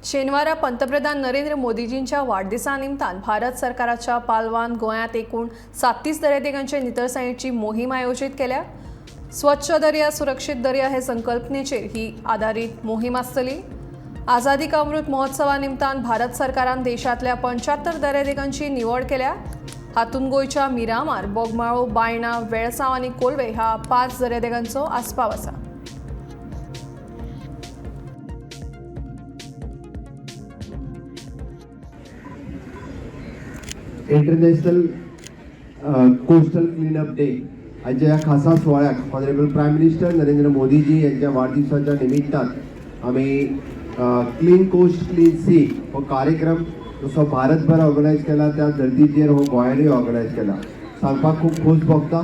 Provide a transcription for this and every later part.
शेनवारा पंतप्रधान नरेंद्र मोदीजींच्या वाढदिसा निमतान भारत सरकाराच्या पालवान गोंयांत एकूण 37 दर्यादेगांचे नितळसाणीची मोहीम आयोजीत केल्या. स्वच्छ दर्या सुरक्षीत दर्या हे संकल्पनेचेर ही आदारीत मोहीम आसतली. आझादी का अमृत महोत्सवा निमतान भारत सरकारान देशांतल्या 75 दर्यादेगांची निवड केल्या. हातूंत गोंयच्या मिरामार, बोगमाळो, बायणा, वेळसांव आनी कोलवे ह्या 5 दर्यादेगांचो आस्पाव आसा. इंटरनॅशनल कोस्टल क्लिनअप डे आजच्या ह्या खासा सुवाळ्याक ऑनरेबल प्रायम मिनिस्टर नरेंद्र मोदीजी यांच्या वाढदिवसाच्या निमित्तान आमी क्लीन कोस्ट क्लीन सी हो कार्यक्रम जसो भारतभर ऑर्गनायज केला, त्या धर्तीचेर हो गोंयांनूय ऑर्गनायज केला. सांगपाक खूब खोस भोगता,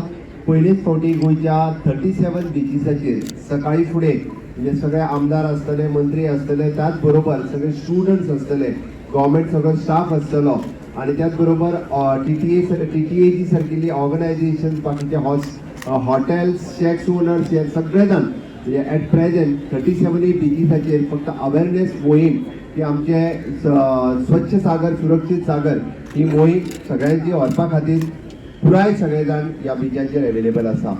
पयलीच फावटी गोंयच्या 37 बिचीसाचेर सकाळी फुडें म्हणजे सगळे आमदार आसतले, मंत्री आसतले, त्याच बरोबर सगळे स्टुडंट्स आसतले, गव्हर्मेंट सगळो स्टाफ आसतलो आणि त्याच बरोबर टीटीएजी सारकिल्ली ऑर्गनायझेशन, बाकीचे हॉटेल्स, शॅक्स ओनर्स, हे सगळे जाण, म्हणजे ॲट प्रेझेंट 37 बिचीसाचेर फक्त अवेरनेस मोहीम की आमचे स्वच्छ सागर सुरक्षीत सागर ही मोहीम सगळ्यांची व्हरपा खातीर पुराय सगळे जाण ह्या बिचांचेर अवेलेबल आसा.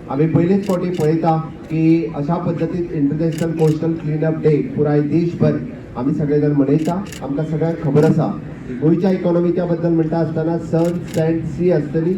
आमी पयलीच फावटी पळयता की अशा पद्दतीन इंटरनॅशनल कोस्टल क्लिनअप डे पुराय देशभर आमी सगळे जाण मनयता. आमकां सगळ्यांक खबर आसा की गोंयच्या इकॉनॉमीच्या बद्दल म्हणटा आसतना सन, सँड, सी आसतली,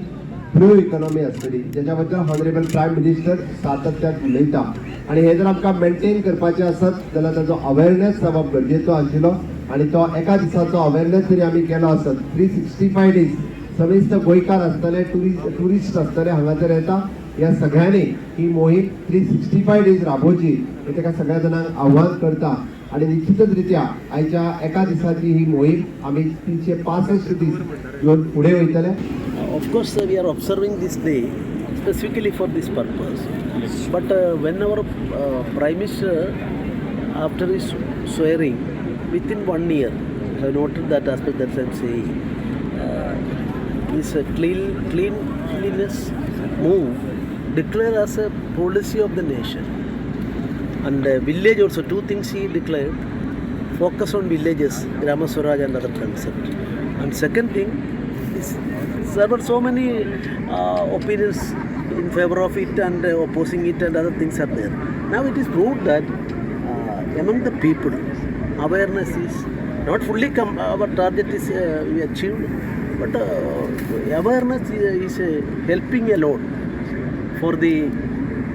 ब्लू इकॉनॉमी आसतली, ज्याच्या बद्दल ऑनरेबल प्रायम मिनिस्टर सातत्यान उलयता. आनी हे जर आमकां मेंटेन करपाचें आसत जाल्यार ताजो अवेरनेस जावप गरजेचो आशिल्लो आनी तो एका दिसाचो अवेरनेस जरी आमी केलो आसत, 365 डेज समेस्त गोंयकार आसतले, ट्युरिस्ट आसतले, हांगासर येता, ह्या सगळ्यांनी ही मोहीम 365 डेज राबोवची हे ताका सगळ्या जाणांक आव्हान करता. आनी निश्चितच रित्या आयच्या एका दिसाची ही मोहीम आमी 365 दीस घेवन फुडें वयतले. Of course, we are observing this day specifically for this purpose. But when our Prime Minister, after his swearing, within one year, I have noted that aspect, that I am saying, this cleanliness move declared as a policy of the nation. And village also, two things he declared: focus on villages, Grama Swaraj and other concept. And second thing is, there were so many opinions in favor of it and opposing it and other things are there. Now it is proved that among the people, awareness is not fully come, our target is we achieved, but awareness is helping a lot for the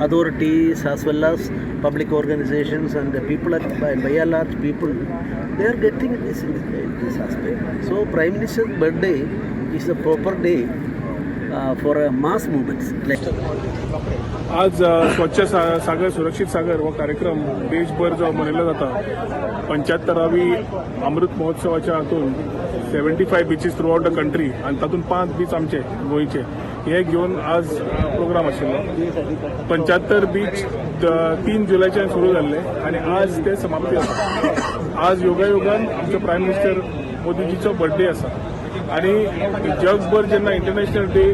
authorities as well as public organizations and the people are, by and large people, they are getting this in this aspect. So Prime Minister's birthday is the proper day for a mass movements like आज स्वच्छ सागर सुरक्षित सागर हो कार्यक्रम देशभर जो मनयलो जाता, 75वी अमृत महोत्सवाच्या हातून 75 beaches throughout the country आनी तातूंत 5 बीच आमचे गोंयचे हे घेवन आज प्रोग्राम आशिल्लो. 75 बीच 3 जुलयच्यान सुरू जाल्ले आनी आज ते समाप्ती आसा. आज योगायोगान आमचो प्रायम मिनिस्टर मोदीजीचो बर्थडे आसा आनी जगभर जेन्ना इंटरनॅशनल डे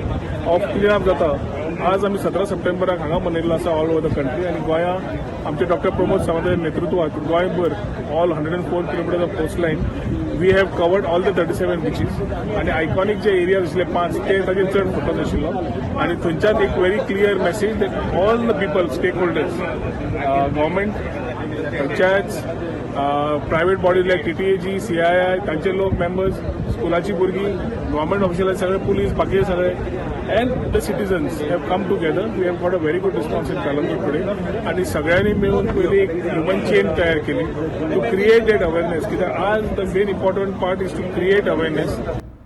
ऑफ क्लिनअप जाता, आज आमी 17 सप्टेंबराक हांगा मनयल्लो आसा ऑल ओवर the country. आनी गोंया आमचे डॉक्टर प्रमोद सावंताच्या नेतृत्वात गोंयभर all 104 kilometre of coast line, we have covered all the 37 beaches. आनी आयकॉनीक जे एरियाज आशिल्ले पांच, ते ताजेर चड फोकस आशिल्लो आनी थंयच्यान एक very clear message that all the people, stakeholders, government, panchayats, private bodies like TTAG, CII, तांचे लोक, मेंबर्स, स्कुलाची भुरगीं, गव्हर्मेंट ऑफिशियल सगळे, पुलीस, बाकीचे सगळे and the citizens have come together. We have got a very good response in Calangute today. आनी सगळ्यांनी मेळून पयली एक ह्युमन चेन तयार केली टू क्रिएट that awareness, कित्याक आज the main important part is to create awareness.